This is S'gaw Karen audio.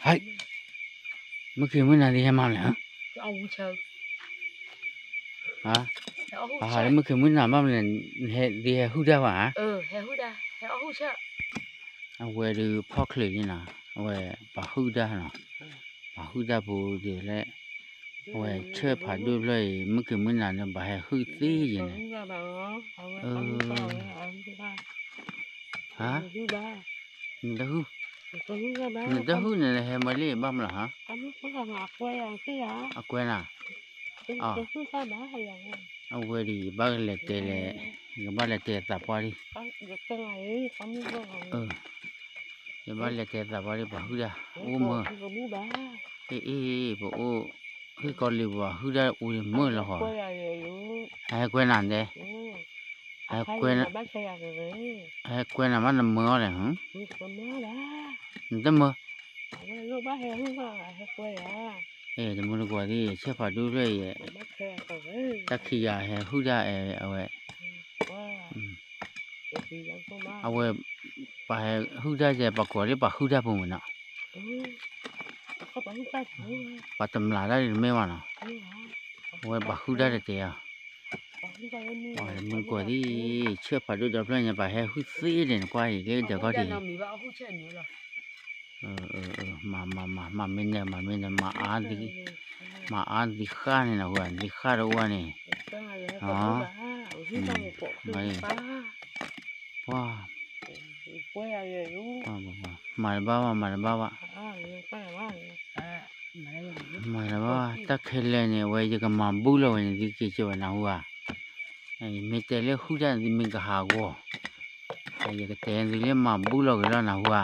ဟဲ, မုၢ်ခံမုၢ်နၤဒ်ဟဲမၤမလဲၣ်, ဟါ, မုၢ်ခံမုၢ်နၤဘၣ်မလဲၣ်, ဒ်ဟဲဟုၣ်တၢ်ဘၣ်ဧါ, အဝဲဒုးဖီၣ်ချၢးန့ၣ်နီၤ, အဝဲပှၤဟုၣ်တၢ်နီၤ, ပှၤဟုၣ်တၢ်ဖိဒ်လဲၣ်, အဝဲဆၢၣ်ဖးဒိၣ်ဖျၢၣ်အံၤ မုၢ်ခံမုၢ်နၤန့ၣ် ဘၣ်ဟဲဟုၣ်သ့ယဲၢ်န့ၣ်, ဟါ, နတဟုၣ်, နတဟုၣ်န့ၣ်လၢဟဲမၤလံဘၣ်မလီၤဟါ, အကွဲနၤ, အဝဲဒ်ယဘၣ်လဲၤတဲလဲၣ်, ယကဘၣ်လဲၤတဲသးပှၢ်လံ, ယဘၣ်လဲၤတဲသးပှၢ်လံ ပှၤဟုၣ်တၢ်, အိၣ်မၢ, အ့ၣ်အ့ၣ် ပအိၣ်, ဟံၣ်ကီးလံၤပှၤဟုၣ်တၢ်အိၣ်မၢလီၤဃီ, ဟဲကွဲနၤဒဲး, ဟဲကွဲ, ဟဲကွဲနၤဘၣ်နမၢအီၤလဲၣ်, နတမၢ အဲၣ် တမုၢ်တကိးသ့ၣ် ဆဲးဖးဒိၣ်ဖျၢၣ်အံၤ, တၢ်ခံဂၤဟဲဟုၣ်တၢ်အဲၣ်အဝဲ, အဝဲ, ပှၤဟဲဟုၣ်တၢ်ယဲ ပှၤကိးလၢပှၤဟုၣ်တၢ်ဖိမုၢ်နီၤ, ပှၤတမျးတၢ်ဒ်တမ့ၢ်ဘၣ်နီၤ, အဝဲပှၤဟုၣ်တၢ်တတဲအီၤ, တမုၢ်တကိးသ့ၣ် ဆဲးဖးဒိၣ်ဒီဖျၢၣ်ညါ ပှၤဟဲဟုၣ်သ့ဒဲးနကွၢ်အံၤ ကဲဒၢးခီၣ်ထံး မၤမၤမၤ မၤမ့ၢ်နၢၤ မၤမ့ၢ်နၢၤ မၤအါ, မၤအါသံဃၣ်န့ၣ်နီၤ ဃိသံဃၣ်တအိၣ်န့ၣ်, ပှၤ, မၤတဘၣ်ဘၣ် မၤတဘၣ်ဘၣ်, မၤတဘၣ်ဘၣ် တၢ်ခဲလၢာ်န့ၣ် အဝဲယကမၤဘူၣ်လီၤဝဲန့ၣ် သုက့ၤကၢၤဝဲနၢ်ဟူဧါ, မ့ၢ်တဲလၢဟုၣ်တၢ်န့ၣ် သုမ့ၢ်ကဟးဂီၤ, ယကတဲသုလၢမၤဘူၣ်လီၤက့ၤလီၤနၢ်ဟူဧါ